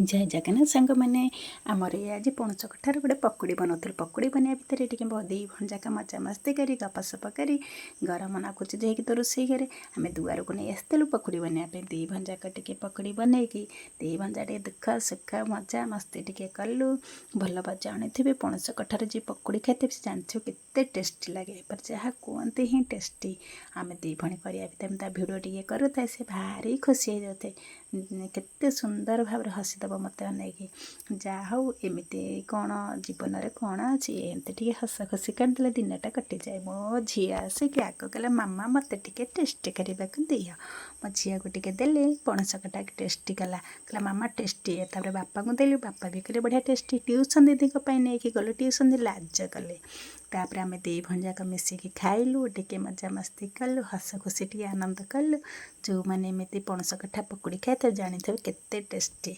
ଜୟ ଜଗନ୍ନାଥ ସାଙ୍ଗମାନେ। ଆମର ଇଏ ଆଜି ପଣସ କଠାରୁ ଗୋଟେ ପକୁଡ଼ି ବନାଉଥିଲୁ। ପକୁଡ଼ି ବନେଇବା ଭିତରେ ଟିକେ ଦୁଇ ଭଣଯାକ ମଜାମସ୍ତି କରି, ଗପସପ କରି, ଗରମ ନାଗୁଛି ଯେହେତୁ ତ ରୋଷେଇ ଘରେ, ଆମେ ଦୁଆରକୁ ନେଇ ଆସିଥିଲୁ ପକୁଡ଼ି ବନେଇବା ପାଇଁ। ଦୁଇ ଭଣଯାକ ଟିକେ ପକୁଡ଼ି ବନେଇକି ଦୁଇ ଭଣଜା ଟିକେ ଦୁଃଖ ସୁଖ ମଜା ମସ୍ତି ଟିକେ କଲୁ। ଭଲ ଜାଣିଥିବେ, ପଣସ କଠାରେ ଯିଏ ପକୁଡ଼ି ଖାଇଥିବେ, ସେ ଜାଣିଥିବେ କେତେ ଟେଷ୍ଟି ଲାଗେ। ଏପରି ଯାହା କୁହନ୍ତି ହିଁ ଟେଷ୍ଟି। ଆମେ ଦୁଇ ଭଉଣୀ କରିବା ଭିତରେ ମୁଁ ତା ଭିଡ଼ିଓ ଟିକେ କରୁଥାଏ, ସେ ଭାରି ଖୁସି ହେଇଯାଉଥାଏ। କେତେ ସୁନ୍ଦର ଭାବରେ ହସିଦେବ ମୋତେ ଅନେଇକି। ଯାହା ହଉ, ଏମିତି କ'ଣ ଜୀବନରେ କ'ଣ ଅଛି, ଏମିତି ଟିକେ ହସ ଖୁସି କରିଦେଲେ ଦିନଟା କଟିଯାଏ। ମୋ ଝିଅ ଆସିକି ଆଗ କହିଲା, "ମାମା, ମୋତେ ଟିକେ ଟେଷ୍ଟ କରିବାକୁ ଦିଅ।" ମୋ ଝିଅକୁ ଟିକେ ଦେଲେ, ପଣସ କଟା ଟେଷ୍ଟି କଲା। କହିଲା, "ମାମା, ଟେଷ୍ଟି।" ତାପରେ ବାପାଙ୍କୁ ଦେଲି, ବାପା ବି କହିଲେ, "ବଢ଼ିଆ ଟେଷ୍ଟି।" ଟ୍ୟୁସନ୍ ଦିଦିଙ୍କ ପାଇଁ ନେଇକି ଗଲୁ, ଟ୍ୟୁସନ୍ ଲାଜ କଲେ। ତାପରେ ଆମେ ଦୁଇ ଭଉଣୀ ଯାକ ମିଶିକି ଖାଇଲୁ, ଟିକେ ମଜାମସ୍ତି କଲୁ, ହସ ଖୁସି ଟିକେ ଆନନ୍ଦ କଲୁ। ଯେଉଁମାନେ ଏମିତି ପଣସ କଠା ପକୁଡ଼ି ଖାଇଥିବେ, ଜାଣିଥିବେ କେତେ ଟେଷ୍ଟି।